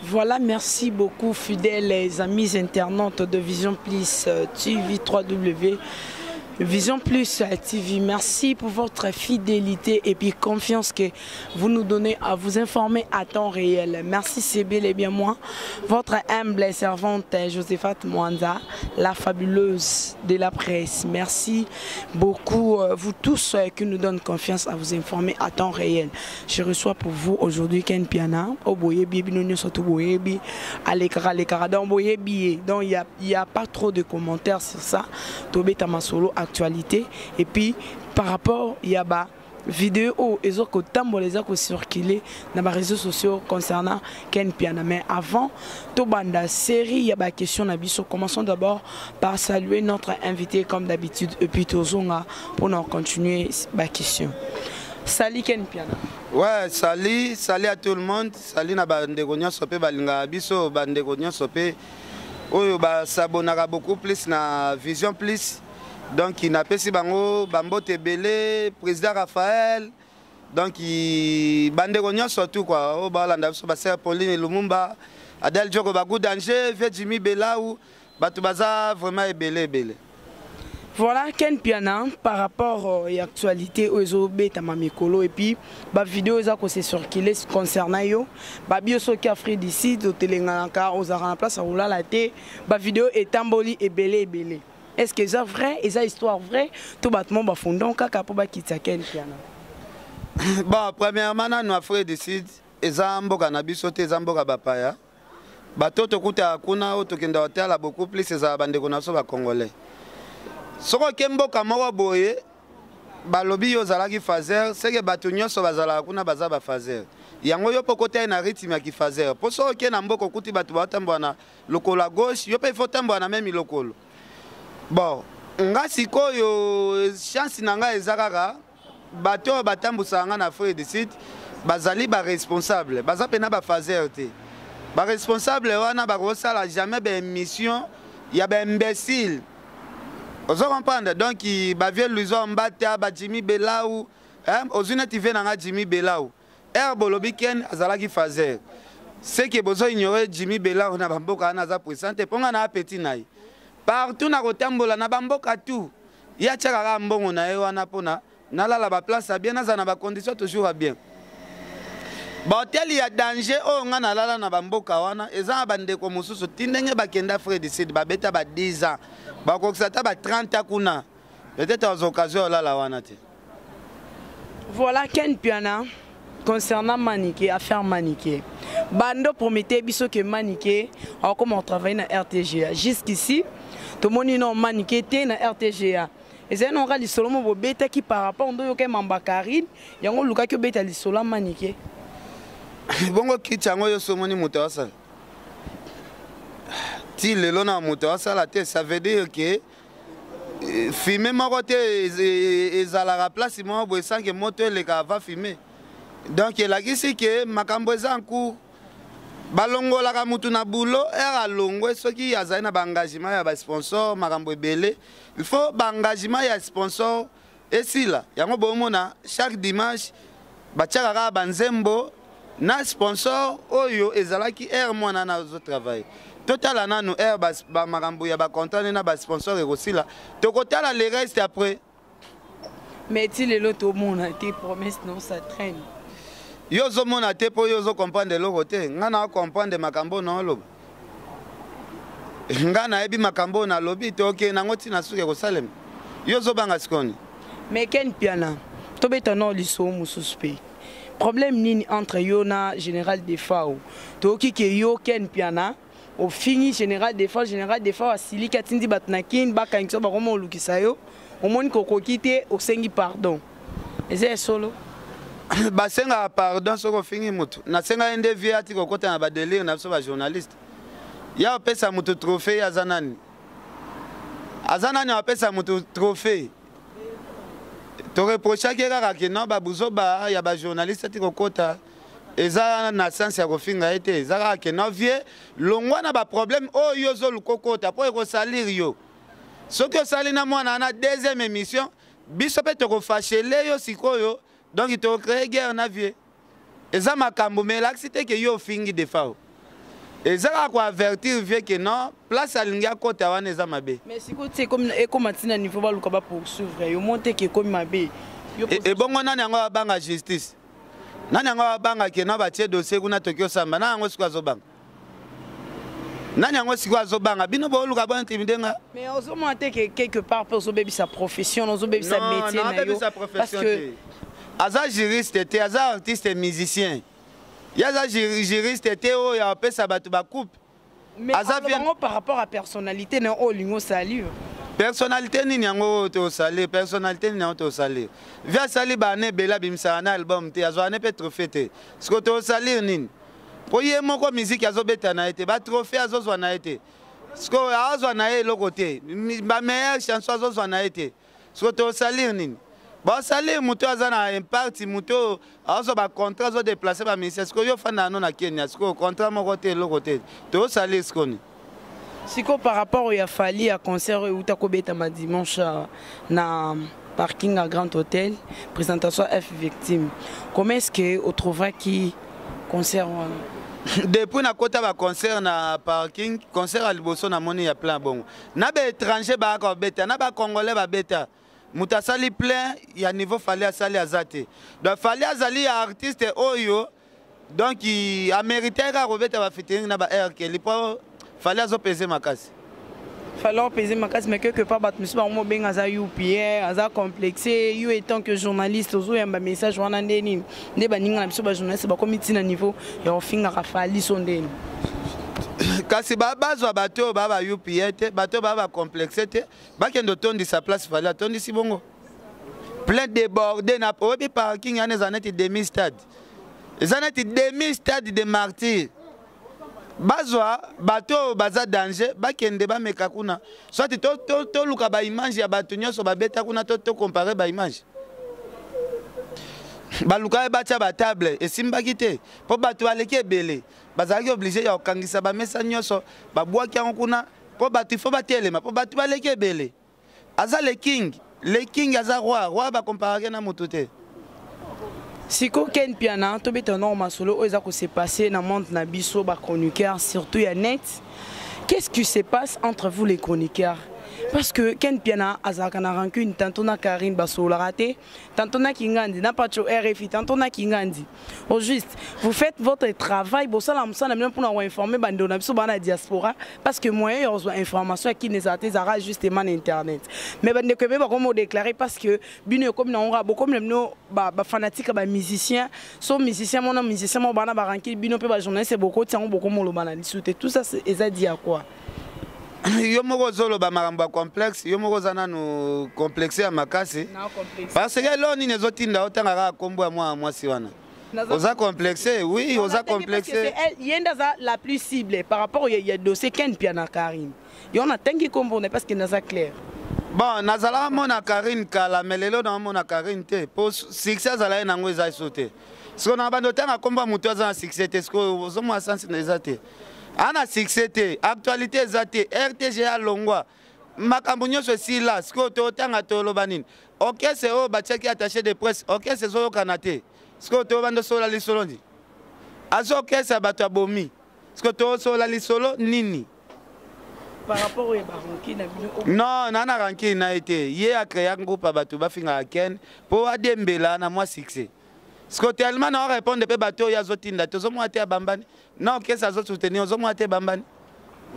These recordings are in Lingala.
Voilà, merci beaucoup fidèles amis internautes de Vision Plus TV 3W. Vision Plus TV, merci pour votre fidélité et puis confiance que vous nous donnez à vous informer à temps réel. Merci, c'est bel et bien moi, votre humble servante Joséphat Mwanza, la fabuleuse de la presse. Merci beaucoup, vous tous qui nous donnent confiance à vous informer à temps réel. Je reçois pour vous aujourd'hui Ken Mpiana, oyo boyebi, bino surtout boyebi, alekaka, donc boyebi. Donc il y a pas trop de commentaires sur ça. Tobeta masolo actualité et puis par rapport il y a ba vidéo ezo kotambola eza circuler na ba réseaux sociaux concernant Ken Mpiana. Mais avant tobanda série ya ba question na biso, commençons d'abord par saluer notre invité comme d'habitude et puis tozonga pour nous continuer ba question. Salut Ken Mpiana. Ouais, salut, salut à tout le monde. Salut na bandeko nyonso pe balinga biso, bandeko nyonso pe oyo basabonaka beaucoup plus na Vision Plus. Donc napesi bango bambote ebele, président Raphaël. Donc bandeko nyonso tout quoi, oyo balanda biso, basœur Pauline Lumumba, Adèle Djoko, Bagou Danger, Vieux Jimmy Belaou, bato baza vraiment ebele ebele. Voilà Ken Mpiana, par rapport à l'actualité oyo ezobetama mikolo et puis ba vidéo eza ko se circuler concernant yo, ba bio soki Afrique d'ici totelenganaka ozalaka na place ya kolala te, ba vidéo etamboli ebele ebele. Est-ce que eza vrai, eza histoire vrai to bato mo bafondon kaka mpo bakitisa Ken Mpiana? Bon, premièrement nanu, Afrique du Sud eza mboka na biso te, eza mboka bapaya. Bato tokutaka kuna, oyo tokenda kotala beaucoup plus, ezala bandeko na biso bacongolais. Soki oke mboka moko boye, balobi yo ozalaki phaseur, seke bato nyonso bazalaka kuna baza baphaseur. Yango yo mpo okota ye na rythme ya kiphaseur, mpo soki oke na mboka, okuti bato baotambola na lokolo ya gauche, yo mpe il faut tambola na même lokolo. Bon, nga sikoyo chance na ngai eza kaka bato oyo batambusaka nga na Afrique du Sud bazali baresponsable, baza mpena baphaseur te. Baresponsable wana bakosala jamais baémission ya baimbécile, ozo comprendre? Donc bavieux Luison Mbata, bajimi Belau, ozwi neti vieux na nga Jimmy Belau ere bolobi Ken azalaki phaseur, seke bozo ignore Jimmy Belau na bamboka wana aza puissant te. Mpo nga na apeti na ye partout na kotambola na bamboka tout, ye atiaka kaka mbongo na ye wana mpona nalala baplace ya bien, nazala na bacondition toujours ya bien. Bahôtel ya danger oyo nga nalala na bamboka wana, eza na bandeko mosusu ti ndenge bakenda Afrique du Sud, babeta ba 10 ans, bakokisa ata ba 30 ans kuna, peut-être azwa occasion olala wana te. Voilà Ken Mpiana, concernant Manike, affaire Manike. Bando promettait biso que Manike a comment travailler na RTGA. Jusqu'ici, tout le monde non Manike te na RTGA. Ezali nonga lisolo mo bobetaki par rapport ndo yoka mamba Karine, yango lukaki obeta lisolo Manike. Bongo kiti yango yo somoni moto asala ti lelo na moto asala te, ça veut dire que fumée moko te ezalaka place moko boye sans que moto eleka ava fumée. Donc elakisi ke makambo eza en cours. Balongolaka mutu na boulot ere alongwe soki azali na baengagement ya basponsor, makambo ebele. Il faut baengagement ya sponsor esila. Yango bomona chaque dimanche batiaka kaka banzembo na sponsor oyo ezalaki ere mwana na azotravaille. Totala nanu ere bamakambo ya bacontrat na basponsor ekosila, tokotala le reste après. Mais ti lelo tomona te, promesse non, ça traîne. Yo ozomona te mpo yo ozocomprendre eloko te. Ngai na comprendre makambo oyo naoloba, ngai nayebi makambo oyo nalobi te. Okende nango ntina suki ekosalema, yo ozobanga sikoni. Mais Ken Mpiana, tobeta nao lisolo mosusu mpe. Problème nini entre yo na général Defao? Toyoki ke yo Ken Mpiana ofingi général Defao, général Defao asiliki, atindi bato na Kini bakangisa, bakoma olukisa yo, omoni kokoki te, osengi pardon. Eza ya solo? Basengaka pardon soki ofingi motu. Nasenga ye nde vieux ati kokɔta na badélire na biso bajournaliste. Ya opesa motu trophée, ye aza nani? Aza nani apesa motu trophée? Toreprochaki ye kaka ke non, babuzoba ya bajournaliste ati kokɔta. Eza na sens ya kofinga ye te, eza kaka ke non, vieux, longwa na baproblème oyo yo ozoluka okota mpo ekosalire yo. Soki osali na mwana wana deuxième émission, biso mpe tokofâcher yo sikoyo. Donc tokocréer guerre na vieux. Eza makambo, mais elakisi te ke yo ofingi Defao. Eza kaka koavertir vieux ke non, place alingi akota wana eza mabe. Mais sikoyo ti ekoma ntina niveau baluka bapoursuivre yo mo te ke ekomi mabe. Ebongo nani yango abanga justice? Nani yango abanga ke no batie dossier kuna toki osamba? Nani yango sikoyo azobanga? Nani yango sikoyo azobanga? Bino booluka bo intimide nga. Mais ozomona te ke quelque part mpe ozobebisa profession, ozobebisa métier na yo? Parce que aza juriste te, aza artiste musicien. Ye aza juriste te oyo apesa bato bacoupe. Mais aza bango par rapport à personnalité na oyo olingi osali. Personnalité nini yango oyo tosali? Personnalité nini yango tosali? Vi asali baane ebele, abimisaka na album te, azwaka ne mpe trophée te. Siko tosalir nini? Mpo ye moko miziki azobeta na ye te, batrophée azozwa na ye te. Siko azwa na ye eloko te, bameilleure chanson azozwa na ye te. Siko tosalir nini? Basalir moto aza na impact, moto oyo azwa bacontrat, azodeplace baministère. Sikoyo yo ofanda nano na Kenya, sikoyo contrat moko te, eloko te, tosalir siko nini? Sikoyo par rapport ya Fally, ya concert oyo euta kobetama dimanche na parking à Grand Hôtel, présentation F Victime, comment est-ce que otrouvaki concert wana? Depuis nakota baconcert na parking, concert ya liboso namoni ya plein bongo, na baétranger bayaka kobeta, na bacongolais babeta, moto asali plein ya niveau Fally asali aza te. Donc Fally azali ya artiste oyo, donc amérite kaka kobeta bafeaturing na ba R. Kelly, mpo Fally azopese makasi. Fally opese makasi, mais quelque part bato mosusu bango mobenga aza upr, aza complexe. Yo étant que journaliste, ozoyamba message wana nde nini? Nde baninga na biso bajournaliste bakomi ntina niveau ya kofingaka Fally so ndeni? Kasi bazwa bato oyo baa ba upa te, bato oyo baa bacomplexe te, bakende otondisa place Fally atondisi bongo plein débordé na oyebi parking wana eza neti demi stade, eza neti demi stade de martyr. Bazwa bato oyo baza danger, bakende bameka kuna, soit toluka baimage ya bato nyonso babeta kuna, tocompare baimage. Baluka ye batya batable, esimbaki te, mpo bato baleki ebele, bazalaki obligé ya kokangisa bamesa nyonso, babwaki yango kuna, mpo bato ifo batelema, mpo bato baleki ebele. Aza le king, le king, aza roi, roi bacomparake na motu te. Siko Ken Piana, tobeta nao masolo oyo eza kose passe na monde na biso bachroniqueur, surtout ya net. Qu'est-ce qui se passe entre vous les chroniqueurs? Parce que Ken Piana azalaka na rancune tantôt na Karine, basololaka te, tantôt na Kingandi, na Pacho RFI, tantôt na Kingandi. Au juste, vous faites votre travail, bosala mosala bino mpona koinforme bandeko na biso bana diaspora, parce que moyen ya kozwa information ya kini ezala te, ezalaka justement na internet. Mais bandeko ebe bakomi odéclare parce que bino ekomi na ngo, bokomi na bino bafanatique ya bamusicien, so musicien mona musicien moko bana barankile, bino mpe bajournaliste bokoti yango, bokomi oloba na lisu te. Tout ça eza di ya quoi? Yo moko ozoloba makambo ya complexe, yo moko oza nanu complexe ya makasi, parce que eloko nini ezotinda otanga kaka nkombo ya mwana mwasi wana? Oza complexe, oui, oza complexe. Ye nde aza la plus cible par rapport ya dossier Ken Piana Karine. Yo natangi nkombo na parce que naza clair. Bon, nazalaka mona Karine kala, mais lelo naomona Karine te, mpo succès azalaki nango eza so te. Sikoyo na bando otanga nkombo ya moto aza na succès te, sikoyo ozomona sansi na eza te, ana succès te, actualité eza te, RTG alongwa, makambo nyonso esila. Sikoyo totanga, toloba nini? Orchestre oyo batiaki attaché de presse, orchestre ezoyokana te. Sikoyo tobanda osola lisolo nini? Aza orchestre ya bato abomi, sikoyo tosola lisolo nini? Par rapport oyo baranki na bino? Non, na rancune na ye te. Ye acréa groupe ya bato bafingaka Ken mpo adembela na mwa succès. Sikoyo tellement na orépondre mpe bato oyo azotinda, tozomona te abambani na orchestre azosoutenir, ozomona te ebambani,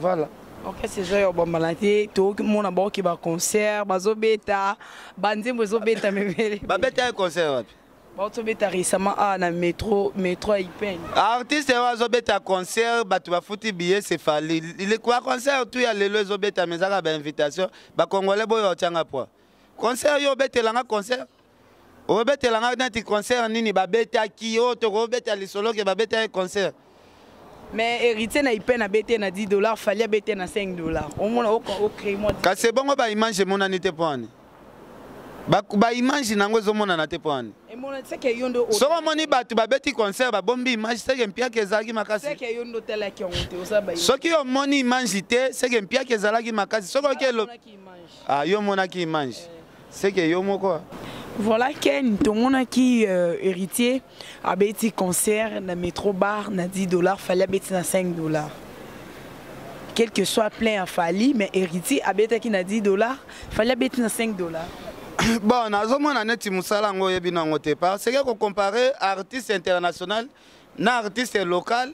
voilà. Orchestre eza ya obambana te, tomona baoki baconcert, bazobeta banzembo, ezobeta mebele. Babeta ye concert wapi? Baotobeta récemment awa na métro, métro ya Ipene. Artiste oyo azobeta concert, bato bafuti billet, c'est Fally. Concert tu ya lelo ezobetama ezaka bainvitation. Bacongolais boyo otianga poa concert, yo obetelanga concert, obetelanga neti concert nini babetaki oyo tokobeta lisolo ke babetaki concert? Mais Héritier na Ipene abete na 10 dollars, Fally abete na 5 dollars. Omona ocrée mwa. Kasi ebongo baimage emonani te mpo wani baimage nango ezomonana te mpo wani. Emona seke yo nde. Soki omoni bato babeti concert, babombi image, seke mpiaka ezalaki makasi. Seke yo nde otalaki yango te, oza ba. Soki omoni image te, seke mpiaka ezalaki makasi. Soki oki elo. Omonaki image. Ah, yo omonaki image, seke yo moko. Voilà Ken, tomonaki Héritier abeti concert na métro bar na 10 dollars, Fally abeti na 5 dollars. Quel que soit plein ya Fally, mais Héritier abetaki na 10 $, Fally abeti na 5 $. Bon, nazomona neti mosala yango oyebi nango te, parce que kocompare artiste international na artiste local,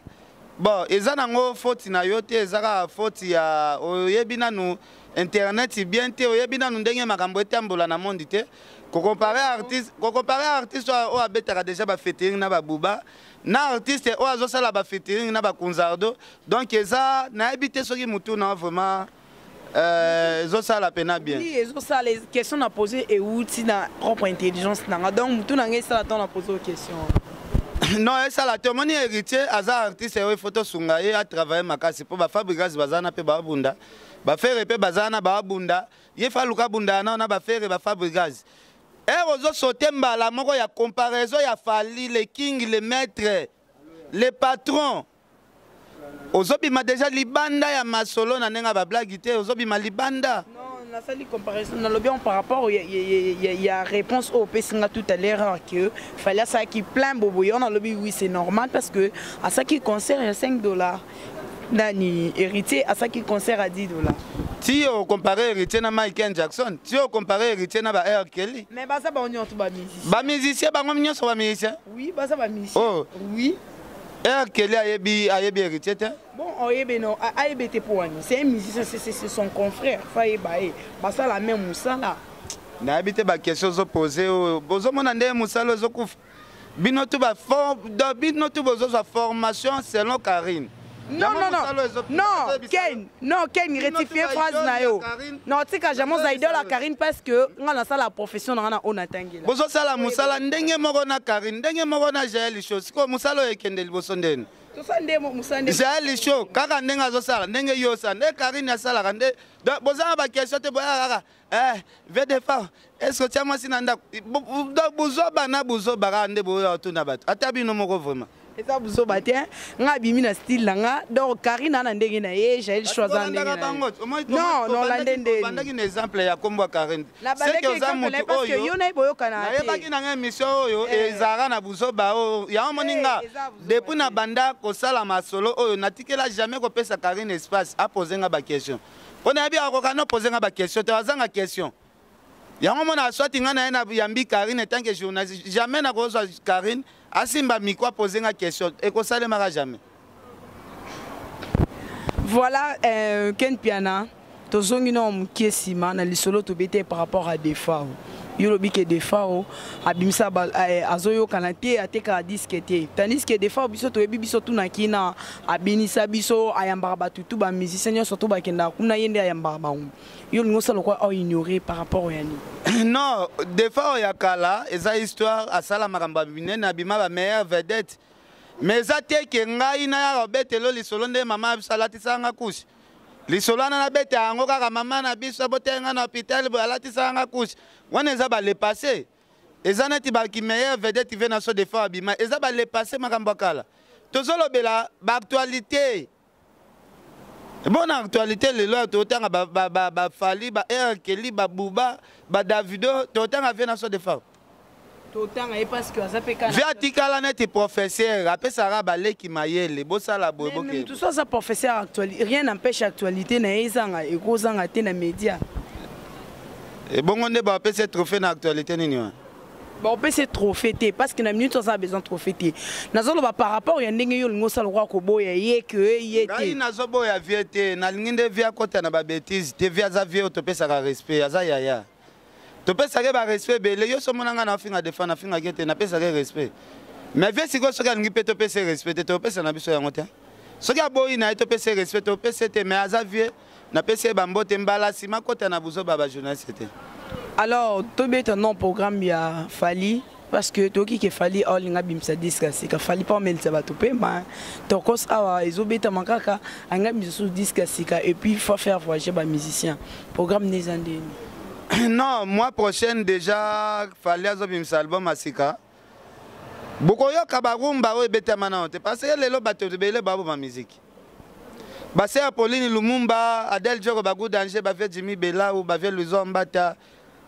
bon, eza nango faute na yo te, eza kaka faute ya oyebi nanu internet bien te, oyebi nanu ndenge makambo etambola na monde te. Kocompare artiste oyo abetaka déjà bafeaturing na babuba na artiste oyo azosala bafeaturing na bakunzardo, donc eza, nayebi te soki mutu na vraiment ezosala pena bien. Oui, ezosala. Question na posé euti na propre intelligence nanga, donc mutu nanga esala ntango na pose question. Non, esala te. Omoni, Héritier aza artiste oyo ifo tosunga ye atravaille makasi, mpo baFabregas baza na mpe babunda, baFerre mpe baza na babunda. Ye fa aluka bunda na baFerre, baFabregas. Ere ozosote mbala moko ya comparaison ya Fally, le king, le maître, le patron, ozobima déjà libanda ya masolo na ndenge ya bablague te, ozobima libanda. Non, nasali comparaison, nalobi en par rapport ya réponse oyo opesi nga tout à l'heure que Fally asalaki plein boboye. On alobi oui, c'est normal, parce que asalaki concert ya 5 $, nani, Héritier asalaki concert à 10 $. Ti ocompare Héritier na Michael Jackson, ti ocompare Héritier na ba R. Kelly. Mais baza bango nyonso bamusicien. Bamusicien, bango nyonso bamusicien. Oui, baza bamusicien. Oh. Oui. R. Kelly ayebi Héritier te. Bon, oyebi no, ayebi te mpo wani c'est un musicien, c'est son confrère, fa yeba ye, basala même mosala. Nayebi te, baquestion ozopose oyo, bozomona ndenge mosala ozokufa. Bino tu bino tu bozozwa formation selon Karine. Non, non, non, non, Ken, non, Ken, rectifier phrase na yo. Non, tika jamais oza idole ya Karine, parce que nga nasala profession na nga na oyo natangela. Bozosala mosala ndenge moko na Karine, ndenge moko na Jael Show. Sikoyo mosala oyo ekende liboso ndeni? Tosala nde mosala nde. Jael Show kaka ndenge azosala, ndenge yo osala, nde Karine asalaka nde. Donc bozanga baquestion te, boyaka kaka vdfa, est ce que tia mwasi na ndako? Donc buzoba na buzoba kaka nde boyoka tuna bato, ata bino moko vraiment. Eza buzoba te, nga abimi na style na nga. Donc Karine ana ndenge na ye, Jael Show aza ndenge na ye. Non, nolande ndeni? Bandaki na exemple ya kombo ya Karine. Nabandaki exemple na ye parce que yo na ye boyokana te. Nayebaki nanga émission oyo ezalaka na buzoba oyo yango moni nga. Eh, eza buzoba Depuis te. na banda kosala masolo oyo, natikela jamais kopesa Karine espace apose nga baquestion, mpo nayebi akoka no pose nga baquestion te, azanga question. Yango mona swati nga na ye na yambi Karine en tant que journaliste, jamais nakozwa Karine asimba micro apose nga question, ekosalemaka jamais. Voilà, Ken Piana, tozongi na mokie nsima na lisolo tobete par rapport à Defao. Yo lobi ke Defao abimisa azoyokana te, atekaka disque te, tandis que Defao, biso toyebi, biso tunaki na abinisa biso, ayambaka bato tu, bamusicien nyonso to bakendaka kuna, ye nde ayambaka bango. Yo olingi osala lokwa oignore par rapport ya nini? Non, Defao ya kala eza histoire, asala makambo ya minene, abima bameilleure vedette, mais eza te ke ngai nayaka kobetelo lisolo nde mama biso alatisaka nga couche. Lisolo wana nabeta yango kaka, mama na biso aboteya nga na hôpital boye, alatisaka nga couche. Wana eza bale passé, eza neti baki meilleure vedette ve na so. Defao abima, eza bale passé, makambo ya kala. Tozolobela baactualité. Bona actualité lelo oyo, totanga baFally, ba R. Kelly, babuba, baDavido, totanga ve na so Defao? Totanga ye parce que aza mpe kana. Ve atikala neti professeur, apesaka baleki mayele, bosala boye, bokende. Tout ça aza professeur actualité, rien n'empêche actualité na ye ezanga, ekozanga te na média. Ebongo nde bapesi ye trophée na actualité nini wana? Baopesa trophée te, parce que na minute aza besoin trophée te. Nazoloba par rapport ya ndenge yo olingi osala lokwa koboya ye ke ye Ngai te. Nazoboya vie te, nalingi nde vie akɔta na babêtises te. Vie aza vie oyo topesaka respect, aza yaya, topesaka ye barespect ebele. Yo so omona ngai nafinga Defao, nafingaki ye te, napesaka ye respect. Mais vie sikoyo, soki alingi mpe topesa ye respect te, topesa na biso yango te. Soki aboyi na ye topesa ye respect, topesa ye te. Mais aza vie, napesi ye bambote. Mbala nsima kota na buzoba bajournaliste te. Alors tobeta non programme ya Fally, parce que toyoki ke Fally aolinga abimisa disque ya sika. Fally mpo amelisa bato pema tokos awa ezobetama kaka, alinga abimisa susu disque ya sika, et puis faut faire voyager bamusicien. Programme nde eza ndeni? Non, mois prochaine déjà Fally azobimisa album ya sika. Bokoyoka barumba oyo ebetama nano te, parce que lelo bato ebele baboma musique. Base ya Pauline Lumumba, Adel Joko, Bagu Danger, bavie Jimmy Belau, bavie Luzo Mbata,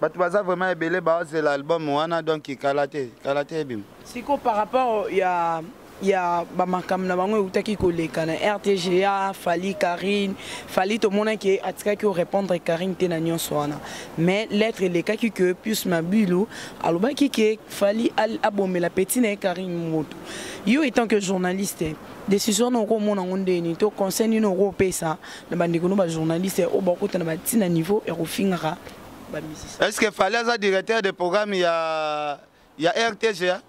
bato baza vraiment ebele baozela album wana. Donc kala te, kala te ebima. Siko par rapport ya Ya bamakambo na bango eutaki koleka na RTGA, Fally, Karine. Fally, tomonaki atikaki korépondre Karine te na nyonso wana, mais lettre elekaki ke Pius Mabilu alobaki ke Fally abomela petit na ye Karine moto. Yo, étant que journaliste, décision na okomona yango ndeni to conseil nini okopesa na bandeko no bajournaliste oyo bakota na batina niveau ya kofingaka bamusicien? Est ce que Fally aza directeur de programme ya RTGA?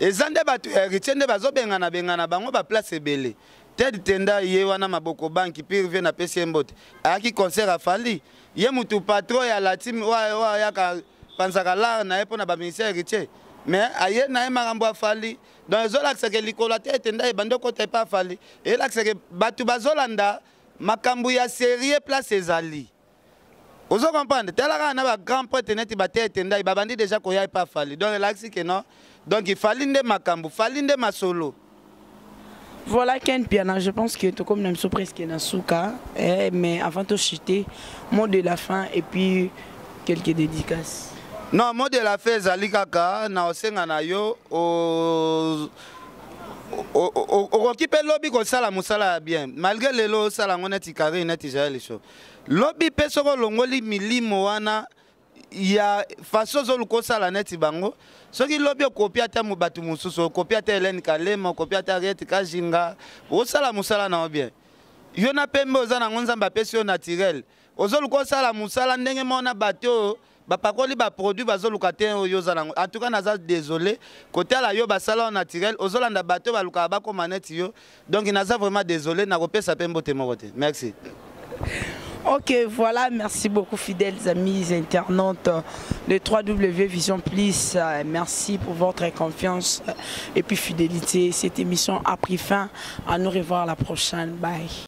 Eza nde bato ya Héritier nde bazobengana bengana bango baplace ebele. Ted Tenda ye wana, maboko banki pire vie, napesi ye mbote. Ayaki concert, afali ye mutu patron ya latime oyo ayaka panzaka lar na ye mpo na baministère Héritier, mais aye na ye makambo afali. Donc ezolakisaka likolo ate Tenda ebandi okota epa afali, elakisaka bato bazolanda makambo ya sérieux place ezali. Ozo comprendre? Tala kaka na bagrand prêtre neti bate Tendai, babandi déjà koya epa Fally. Donc elakisi ke non, donc Fally nde makambo, Fally nde masolo. Voilà, Ken Piana, je pense que tout comme nous sommes presque na suka, eh, mais avant de chuter, mot de la fin et puis quelques dédicaces. Non, mot de la fin ezali kaka na osenga na yo, okoki mpe lobi kosala mosala ya bien, malgré lelo osala yango neti Karine, neti Jael Show. Lobi mpe soki olongoli milimo wana ya façon ozoluka osala neti bango, soki lobi okopi ata bato mosusu, okopi ata Helene Kalema, okopi ata Ariete Kajinga, osala mosala na yo bien. Yo na pembe oza nango, Nzambe apesi yo naturel, ozoluka osala mosala ndenge moko na bato oyo bapakoli baproduit, bazoluka te oyo oza nango. En tout cas, naza désolé kotala yo, basala oyo naturel, ozolanda bato oyo balukaka bakóma neti yo. Donc naza vraiment désolé, nakopesa mpe mbote moko te. Merci. Ok, voilà, merci beaucoup, fidèles amis internautes de 3W Vision Plus. Merci pour votre confiance et puis fidélité. Cette émission a pris fin. À nous revoir la prochaine. Bye.